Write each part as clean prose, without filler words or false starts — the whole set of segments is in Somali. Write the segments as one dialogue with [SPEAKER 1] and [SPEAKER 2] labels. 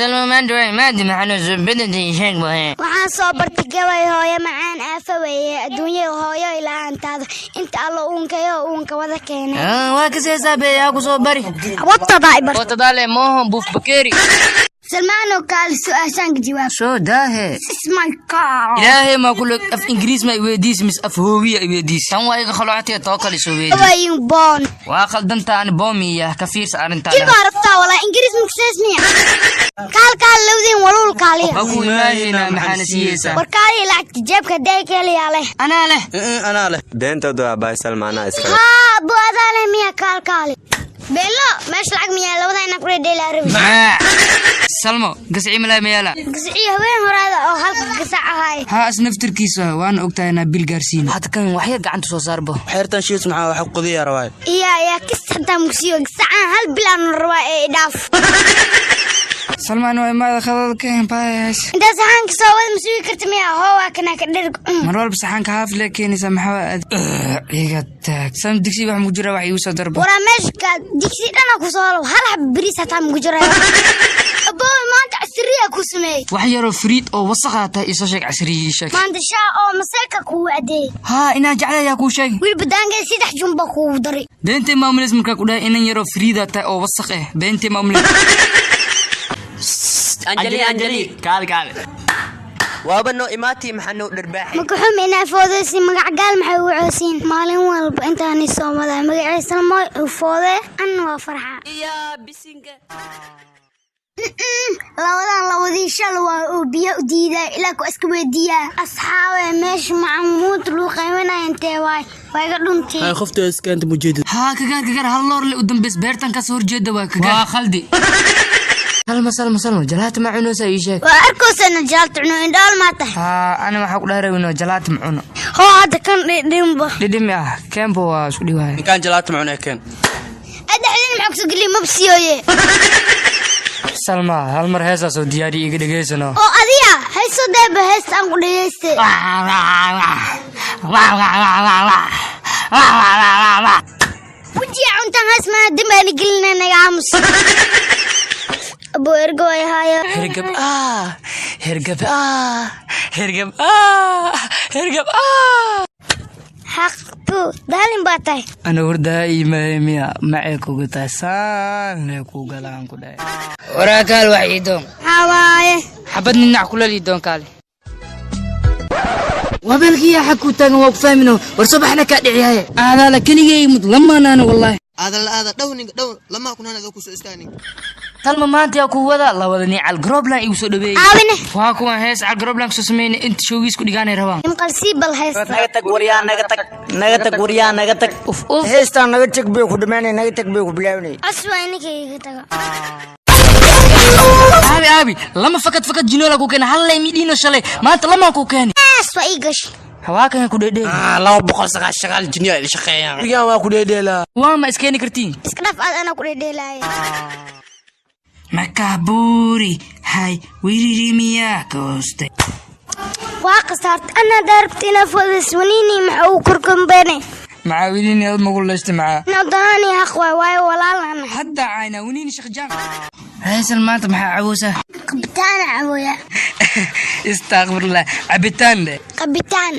[SPEAKER 1] Salma, maanta waa imaadi, maxaa soo bedentay? Sheeg bahe.
[SPEAKER 2] Waxaan soo bartay gabay: hooyo macaan aafa weeye adduunyada, hooyo ilaahantaada inta Allo uunkayo uunka wada keenay.
[SPEAKER 1] Waa kaseysaa be, yaa ku soo bari?
[SPEAKER 2] Watadaa ibar.
[SPEAKER 1] Watadaale mooho, buuf bakeeri.
[SPEAKER 2] Salmaano, kaali, su-aashaanka jawaab.
[SPEAKER 1] Soo daahe.
[SPEAKER 2] Is my car.
[SPEAKER 1] Ilaahay maa kule, af Ingiriis ma iweydiis mis af hoowiya iweydiis? Tan waa iga khaloocatee, too kale soo weydii.
[SPEAKER 2] Wayin boon.
[SPEAKER 1] Waa khaldantaani, boomiya ka fiirsa arrintaada.
[SPEAKER 2] Kibaa rabtaa walaa Ingiriis makseesmiya? Kaal, kaal, lowdin waluul, kaaliya.
[SPEAKER 1] Waa ku imaahayna, maxaana siiyeysaa?
[SPEAKER 2] War kaaliya, lacagta jeebka day keliyaa leh.
[SPEAKER 1] Anaa leh.
[SPEAKER 3] Anaa leh.
[SPEAKER 4] Beentooda waa baay, Salma, anaa iskale.
[SPEAKER 2] Haa, bu adaa leh miya? Kaal, kaali, beelo, meesha lacag miyaa? Labada inaa kudhedheelaa rabi.
[SPEAKER 1] Maa Salmo, gasci malaa mayaala?
[SPEAKER 2] Gasciyo haween horaada oo halka gasac ahaay.
[SPEAKER 1] Haa, is naftirkiisa waana ogtahay inaa bil gaarsiina. Hadda kan waxyar gacanta soo saarbo.
[SPEAKER 3] Xeertan shiis maxaa waxa qodiya rawaay?
[SPEAKER 2] Iya, yaa kis hataa mugsiyo gasacaan hal bil aanu rabaa ee idhaaf.
[SPEAKER 1] Salmaan, waa imaada, khadada keen baayas.
[SPEAKER 2] Intaa saxaanka soo wada ma sugi karta miya? Hoo, waa kanaa, ka dherg.
[SPEAKER 1] Mar walba saxaanka haaf lee keenaysa, maxaa aad iga taag? Sam, digsi wax mugu jira, wax iigu soo darbo.
[SPEAKER 2] Waraa, meesha ka digsi dhana ku soo halo, hal xab bariis hataa mugu jira. Abooy, maanta casriya ku sameeyey.
[SPEAKER 1] Wax yaroo fariid oo wasaqaa tahay, isoo sheeg casriya, ii sheeg.
[SPEAKER 2] Maanta shaa oo maseeka kugu adeey.
[SPEAKER 1] Haa, inaan jeclay yaa kuu sheeg.
[SPEAKER 2] Wiil badaankeed saddex jumba kugu daray.
[SPEAKER 1] Beentay maamuleys markaa ku dhahay inan yaroo fariidaa tahay oo wasaq eh, beentay maamuleys.
[SPEAKER 5] Anjali, Anjali, kaali, kaali. Waaba noo imaatii, maxaa noo dharbaaxay?
[SPEAKER 2] Makaxum inaa foodeysin, magac gaal maxay ugu coosiin maalin walba intaani soo madaa magaciisa mooy u foodee, anna waa farxa.
[SPEAKER 5] Yaa bisinka!
[SPEAKER 2] Labadan labadii shal waa oo biyo u diidaa ilaa ku iska weydiiyaa. Asxaabe, meesha macamuud lagu qaybanaya intee waay? Waa iga dhuntii.
[SPEAKER 3] Hay, qofta iskaanta mujeedid.
[SPEAKER 1] Haa, kagaar, kagaar, hal loor le u dambeys, beertan kasoo horjeeda waa kagaar. Waa khaldi. Salma, Salma, Salma, jalaata ma cunaysa? Ii sheeg.
[SPEAKER 2] Waa arkoosana jalaata cuno, indhaal maa tahay?
[SPEAKER 1] Haa, ana waxaa ku dhahay rabino jalaata ma cuno.
[SPEAKER 2] Hoo, hadda kan dhidhinba.
[SPEAKER 1] Dhidhimi ah keenbo, waa isku dhiwaaya.
[SPEAKER 3] Ninkaan jalaata macuna, keen.
[SPEAKER 2] Adhexdin maxaa kusoo geliya? Mabsiyooye.
[SPEAKER 1] Salma, hal mar heesaa soo diyaariya, iga dhegaysano.
[SPEAKER 2] Oo adiga hayso deeba, heesta aan ku dhegayste. Wejiga cuntaan hees maa dambaani gelina, naga aamus. Abo, ergo ay haaya.
[SPEAKER 1] Hergab ah, hergab ah, hergab ah, hergab ah.
[SPEAKER 2] Xaq tu daalin baa tahay.
[SPEAKER 1] Ana hurdaa iimahay miya? Macay kugu tahay saan lee ku galaan ku dhahay. Waraa, kaal, wax ii doon.
[SPEAKER 2] Maxaa waaye?
[SPEAKER 1] Xabad ninac kuleel ii doon, kaale. Wabeelkiyaa xag ku taagan, waa ku fahmino. War subaxna kaa dhiciyaye aadaala keligay mud lamaanaana wallaahi.
[SPEAKER 6] Aada la aada dhow ninka dhow lamaa kunaan adoo kusoo istaagnin.
[SPEAKER 1] Salma, maanta yaa ku wada labada nin calgaroblan igu soo dhaweeyey.
[SPEAKER 2] Caawine.
[SPEAKER 1] Waa kuwan hees calgaroblan kusoo sameynay, inta showgiis ku dhigaanay rabaan.
[SPEAKER 2] Imqalsii bal heesta.
[SPEAKER 5] Naga tag waryaa, naga tag, naga tag waryaa, naga tag.
[SPEAKER 1] Uf uf.
[SPEAKER 7] Heestaan naga tag bay ku dhamaanay, naga tag bay ku bilaawnay.
[SPEAKER 2] Cos waa ininka iga taga.
[SPEAKER 1] Aabi, aabi, lama fakad fakad jinoola ku keenay, hal lay midhiino shalay, maanta lamaan ku keenay.
[SPEAKER 2] Hees waa ii gashay.
[SPEAKER 1] Hawaakan ku dheedheel.
[SPEAKER 3] 299 jiniya ila shaqeeyaan. Gurigaan waa ku dheedheelaa.
[SPEAKER 1] Waa ma iskeeni kartiin?
[SPEAKER 2] Iska dhaf aad, anaa ku dhedheelaaya.
[SPEAKER 1] Makaburi hay wiririmiyaa koostay.
[SPEAKER 2] Waa khasaarta anaa daarabta inaa foodays waniini, maxa uu korkombeene?
[SPEAKER 1] Maxaa wiliini aad magu leysta maxaa?
[SPEAKER 2] Nodahani haq waay, waayo walaalana.
[SPEAKER 1] Hadda cayna winiini shaqjaam heesan, maanta maxaa cawoosaa?
[SPEAKER 2] Qabitaana cawooya.
[SPEAKER 1] Istakfirullah, cabitaan le.
[SPEAKER 2] Qabitaan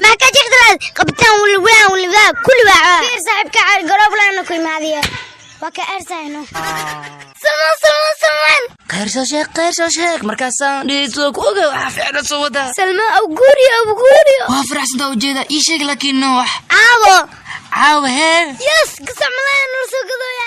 [SPEAKER 2] maxaa ka jirtalaad? Qabitaan walwaan walwaa kulli waa cawaa. Fiir saaxiibka caar garooblaana ku imaadiya, waa ka ersayno. Salmaan, Salmaan, Salmaan.
[SPEAKER 1] Khayr soo sheeg, khayr soo sheeg, markaasaan dhiisoo ku oga waxaa ficna soo wadaa.
[SPEAKER 2] Salmaan awguuriyo, awguuriyo.
[SPEAKER 1] Waa faraxsantaa ujeeda, ii sheeg laakiin no wax.
[SPEAKER 2] Caawo.
[SPEAKER 1] Caawa hee?
[SPEAKER 2] Yes, gasac malaya nala soo gadooya.